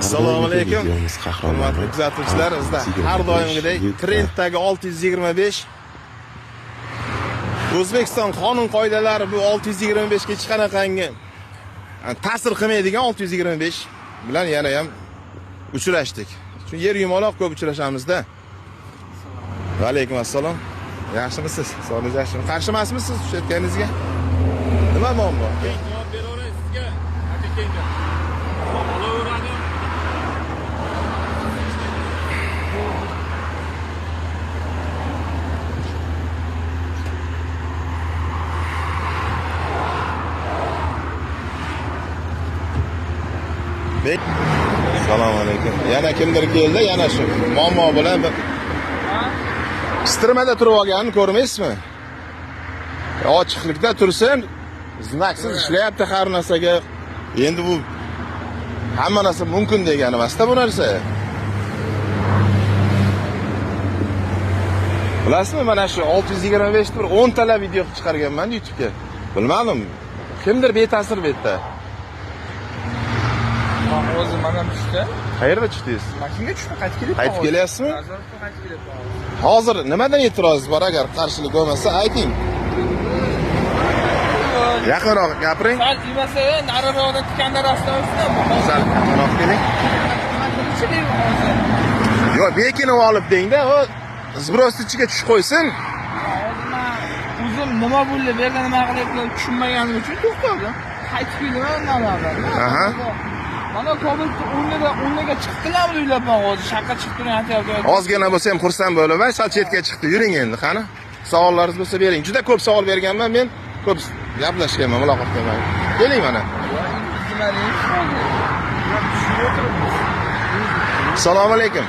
Assalomu alaykum. Videomiz qahramoni Hurmatli kuzatuvchilar, bizda har doimgidek trenddagi 625. O'zbekiston qonun qoidalari bu 625 ga hech qanaqangi ta'sir qilmaydigan 625 bilan yana ham uchrashdik. Chunki yer yumaloq, ko'p uchrashamizda. Va alaykum assalom. Yaxshimisiz? Sog'ligingiz yaxshimi? Qarshi emasmisiz tushayotganingizga? Nima muammo? Javob beraveray sizga, aka kenga. Olaveradi. Assalomu alaykum. Yana kimdir keldi, yana shu muammo bilan pistirmada turib olganini ko'rmaysizmi? Ochiqlikda tursin, znaksiz ishlayapti har narsaga. Endi bu hamma narsa mumkin degani emasda bu narsa. Bilasizmi, mana shu 625 bir 10 talab video qilib chiqarganman YouTube'ga. Bilmadim. Kimdir beta'sir bu yerda. O'zi mana tushdi. Qayerda tushdingiz? Mashinaga tushdim, qaytib kelyapman. Qaytib kelyapsizmi? Nazoratga qaytib kelyapman. Hozir nimadan e'tirozingiz bor, agar qarshilik bo'lmasa ayting. Yaqinroq gapiring. Sal emasa nariroqda tikan daraxtdan o'sdi. Sal yaqinroq keling. Hozir. Yo'q, bekinib olib dengda, o сброс ichiga tushib qo'ysin. Hozir men o'zim nima bo'ldi, bu yerda nima qilyapti tushunmaganim uchun to'xtadim. Qaytib keldim nariroqdan. Aha. Mana Cobalt o'rniga o'rniga chiqdilarmi o'ylayapman hozir. Shaqqa chiqib turgan aytyapti. Ozgina bo'lsa ham xursand bo'laman, sal chetga chiqdi. Yuring endi, qani. Savollaringiz bo'lsa bering. Juda ko'p savol berganman men, ko'p gaplashganman, muloqot qilganman. Keling mana. Nima deymiz hozir? Assalomu alaykum.